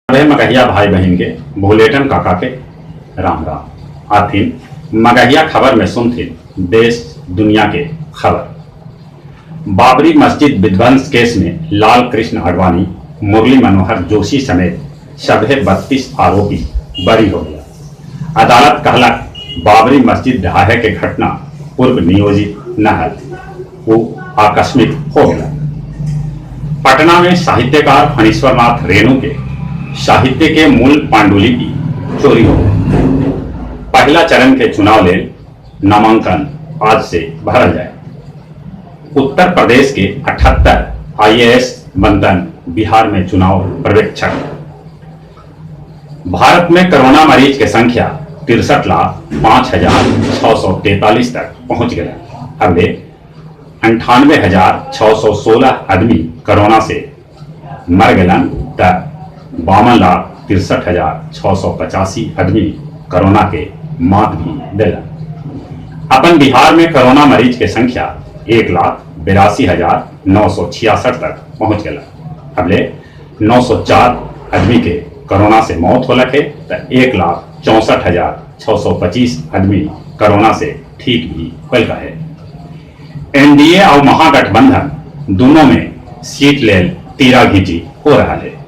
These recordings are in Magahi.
मगहिया भाई बहिन के भोलेटन काका के राम राम। आथिन मगहिया खबर में सुनथिन देश दुनिया के खबर। बाबरी मस्जिद विध्वंस केस में लाल कृष्ण आडवाणी, मुरली मनोहर जोशी समेत सभे 32 आरोपी बरी हो गया। अदालत कहलक बाबरी मस्जिद ढाहे के घटना पूर्व नियोजित न हल, वो आकस्मिक हो गया। पटना में साहित्यकार फणीश्वर नाथ रेणु के साहित्य के मूल पांडुलिपि चोरी हो गई। पहला चरण के चुनाव लेल नामांकन आज से भरल जाए। उत्तर प्रदेश के 78 आईएएस बनतन बिहार में चुनाव पर्यवेक्षक। भारत में कोरोना मरीज के संख्या 63,05,643 तक पहुंच गया। अबले 98,616 आदमी कोरोना से मर गलन त 52,63,685 आदमी कोरोना के मात भी दिलन। अपन बिहार में कोरोना मरीज के संख्या 1,82,966 तक पहुंच गया। अबले 904 आदमी के कोरोना से मौत होलक है त 1,64,625 आदमी कोरोना से ठीक भी होल है। एनडीए और महागठबंधन दोनों में सीट लेल तीरा घींची हो रहा है।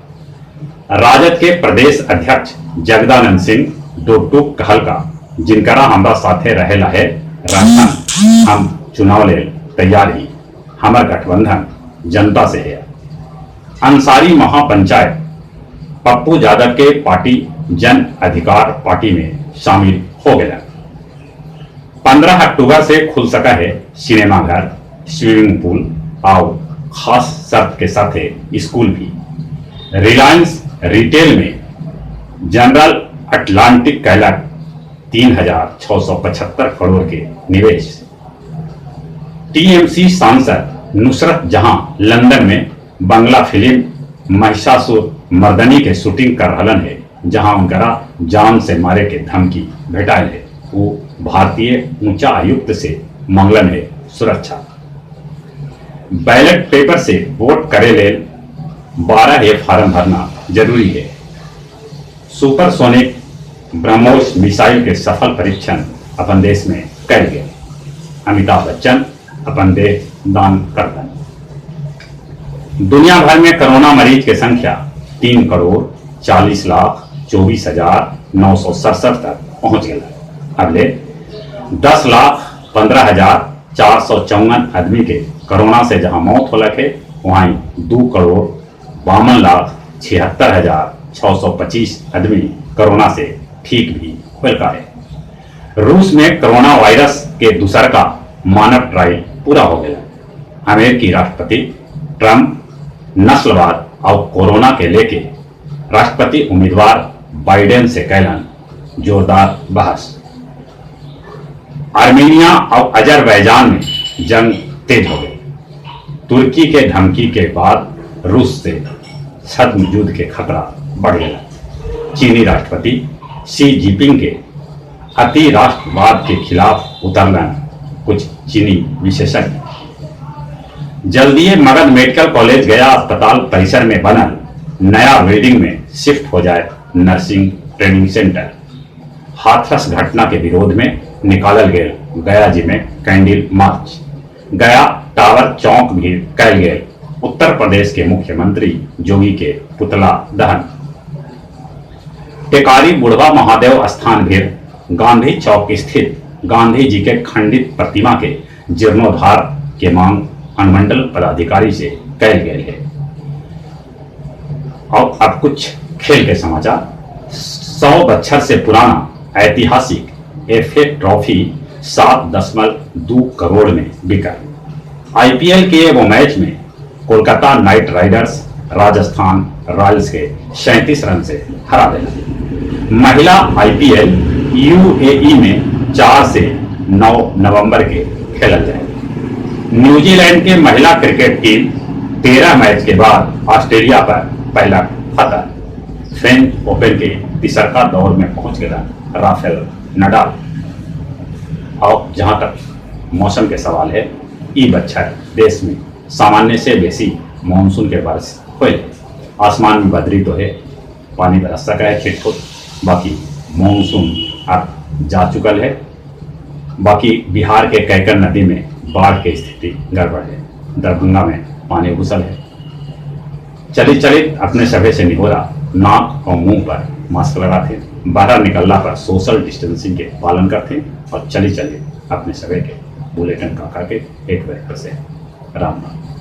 राजद के प्रदेश अध्यक्ष जगदानंद सिंह दो टूक कहलका, जिनकरा हमरा साथे रहेला है राखन, हम चुनाव लेल तैयार ही, हमर गठबंधन जनता से है। अंसारी महापंचायत पप्पू यादव के पार्टी जन अधिकार पार्टी में शामिल हो गया। 15 अक्टूबर से खुल सका है सिनेमाघर, स्विमिंग पूल और खास शर्त के साथ स्कूल भी। रिलायंस रिटेल में जनरल अटलांटिक कैलक 3,675 करोड़ के निवेश। टीएमसी सांसद नुसरत जहां लंदन में बांग्ला फिल्म महिषासुर मर्दनी के शूटिंग कर रहलन है, जहां उनकरा जान से मारे के धमकी भेटायल है। वो भारतीय ऊंचा आयुक्त से मांगलन है सुरक्षा। बैलेट पेपर से वोट करे लेल 12 ए फार्म भरना जरूरी है। सुपरसोनिक ब्रह्मोस मिसाइल के सफल परीक्षण अपन देश में कल गए। अमिताभ बच्चन अपन देह दान करतन। दुनिया भर में कोरोना मरीज के संख्या 3,40,24,967 तक पहुंच गया। अगले 10,15,454 आदमी के कोरोना से जहां मौत होलक है, वहीं 2,52,76,625 आदमी कोरोना से ठीक भी होलका है। रूस में कोरोना वायरस के दूसर का मानव ट्रायल पूरा हो गया। अमेरिकी राष्ट्रपति ट्रंप नस्लवाद और कोरोना के लेके राष्ट्रपति उम्मीदवार बाइडेन से कैलन जोरदार बहस। आर्मेनिया और अजरबैजान में जंग तेज हो गई। तुर्की के धमकी के बाद रूस से छद्म युद्ध के खतरा बढ़ गया। चीनी राष्ट्रपति शी जिनपिंग के अति राष्ट्रवाद के खिलाफ उतरलन कुछ चीनी विशेषज्ञ। जल्दीए मगध मेडिकल कॉलेज गया अस्पताल परिसर में बनल नया बिल्डिंग में शिफ्ट हो जाए नर्सिंग ट्रेनिंग सेंटर। हाथरस घटना के विरोध में निकालल गेल गया जी में कैंडल मार्च। गया टावर चौक भी कैल गेल उत्तर प्रदेश के मुख्यमंत्री जोगी के पुतला दहन। टेकारी बुढ़वा महादेव स्थान भीर गांधी चौक स्थित गांधी जी के खंडित प्रतिमा के जीर्णोद्धार के मांग अनुमंडल पदाधिकारी से कैल गेल है। और अब कुछ खेल के समाचार। 100 बच्छर से पुराना ऐतिहासिक एफए ट्रॉफी 7.2 करोड़ में बिका। आईपीएल के वो मैच में Kolkata night Riders Rajasthan Royals के 37 रन से हरा दिया। महिला आईपीएल यूएई में 4 से 9 नवंबर के खेलल जाए। न्यूजीलैंड के महिला क्रिकेट टीम 13 मैच के बाद ऑस्ट्रेलिया पर पहला फतह। फ्रेंच ओपन के तिसरका दौर में पहुंच गया राफेल नडाल। और जहां तक मौसम के सवाल है, ई बच्छर देश में सामान्य से बेसी मानसून के बारिश होए। आसमान में बदरी तो है। पानी बरस सका है छिटफुट, बाकी मानसून अब जा चुकल है। बाकी बिहार के कैकन नदी में बाढ़ की स्थिति गड़बड़ है, दरभंगा में पानी घुसल है। चली चली अपने सभे से निहोरा, नाक और मुंह पर मास्क लगाते, बाहर निकलना पर सोशल डिस्टेंसिंग के पालन करते और चली चले अपने सभे के बुलेटिन काका के एक बार फिर से राम राम।